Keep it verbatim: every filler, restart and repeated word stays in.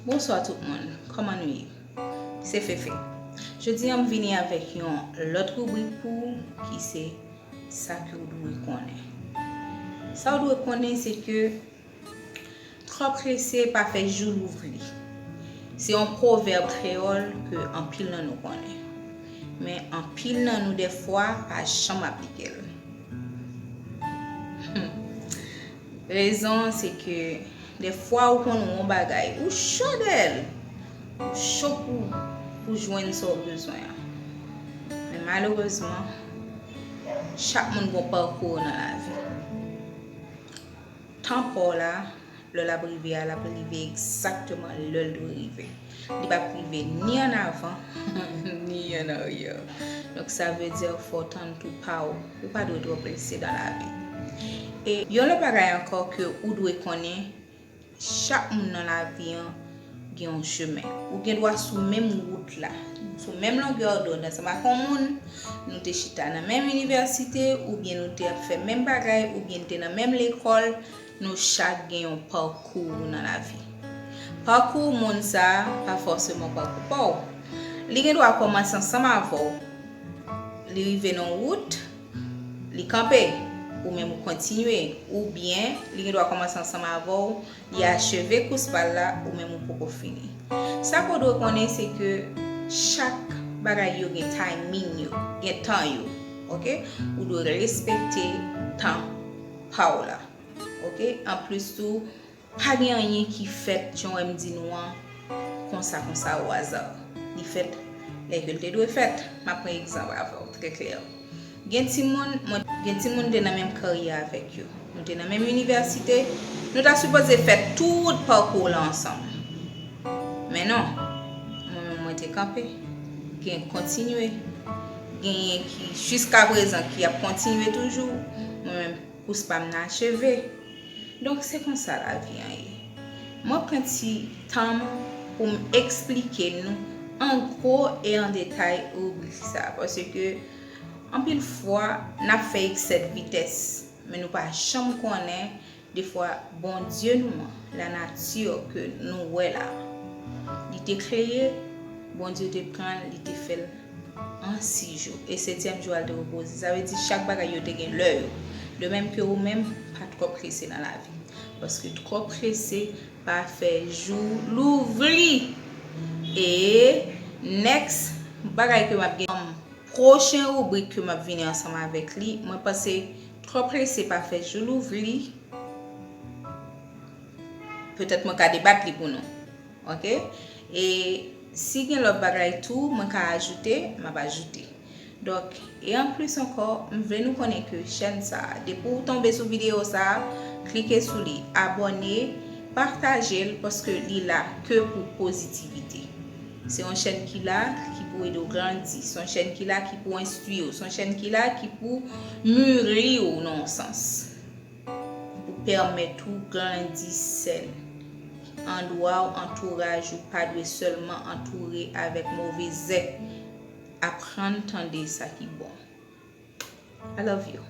Bonswa tout moun, kòman nou ye? Se Fefe. Jodi a m vini avèk yon lòt ribrik pou ou ki se sa ke w dwe konnen. Sa w dwe konnen se ke twò prese pa fè jou louvri. Se yon pwovèb kreyòl ke anpil nan nou konnen. Men anpil nan nou dèfwa pa janm aplike l. Hmm. Rezon an se ke dèfwa ou konn wè yon bagay, ou cho dèyè l, ou cho pou, pou jwenn sa w bezwen an. Men malerezman, chak moun gon pakou nan lavi. Tan pa w la, lè l ap rive a, l ap rive egzakteman lè l dwe rive. Li p ap rive ni an avan, ni an aryè. Donk, sa vle di fò w tann tou pa w. Ou pa dwe twò prese nan lavi. E yon lòt bagay ankò ke ou dwe konnen, chak moun nan lavi an gen yon chemen. Ou gen dwa sou menm wout la, sou menm longè dond ansanm ak yon moun, nou te chita nan menm inivèsite, oubyen nou te ap fè menm bagay, oubyen n te nan menm lekòl, nou chak gen yon pakou nan lavi. Pakou moun sa a pa fòseman pakou pa w. Li gen dwa kòmanse ansanm avè w. Li rive nan yon wout, li kanpe, ou menm ou kontinye, oubyen li gen dwa kòmanse ansanm avè w, li acheve kous pa l la, ou menm ou poko fini. Sa ke w dwe konnen se ke chak bagay yo gen timing yo, gen tan yo, oke? Ou dwe respekte tan pa w la, oke? Anplis tou, pa gen anyen ki fèt, jan w wè m di nou an, konsa, konsa, o aza. Li fèt lè ke l te dwe fèt. M ap pran egzanp avè w, trè klè. Gen timoun, mwen, gen timoun te nan menm karyè avèk yo. Nou te nan menm inivèsite. Nou ta sipoze fè tout pakou la ansanm. Men non, mwen menm mwen te kanpe. Gen kontinye. Genyen ki, jiska prezan, ki ap kontinye toujou. Mwen menm, kous pa m nan acheve. Donk, se konsa lavi an ye. Mwen pran ti tan m pou m eksplike nou an gwo e an detay ribrik sa a, paske anpil fwa, n ap fè eksè de vitès, men nou pa janm konnen, defwa, Bondye nou an, lanati ke nou wè la, li te kreye, Bondye te pran l, li te fè l an sis jou. E setyèm jou a, l te repoze. Sa vle di, chak bagay yo te gen lè yo. De menm ke ou menm, pa twò prese nan lavi. Paske twò prese pa fè jou louvri. E next bagay ke m ap gen, pwochen ribrik ke m ap vini ansanm avèk li, mwen panse twò prese pa fè jou louvri. Petèt mwen ka debat li pou nou. Oke? E si gen lòt bagay tou, mwen ka ajoute, m ap ajoute. Donk, e anplis ankò, m vle nou konnen ke chèn sa a, depi w tonbe sou videyo sa a, klike sou li, abòne, pataje l, paske li la ke pou pozitivite. Se yon chèn ki la, ki pou ede w grandi. Se yon chèn ki la, ki pou enstwi w. Se yon chèn ki la, ki pou miri w nan yon sans. Pou pèmèt ou grandi sèl. Andwa w, antouraj ou pa dwe sèlman antoure avèk move zè. Aprann tande sa ki bon. I love you.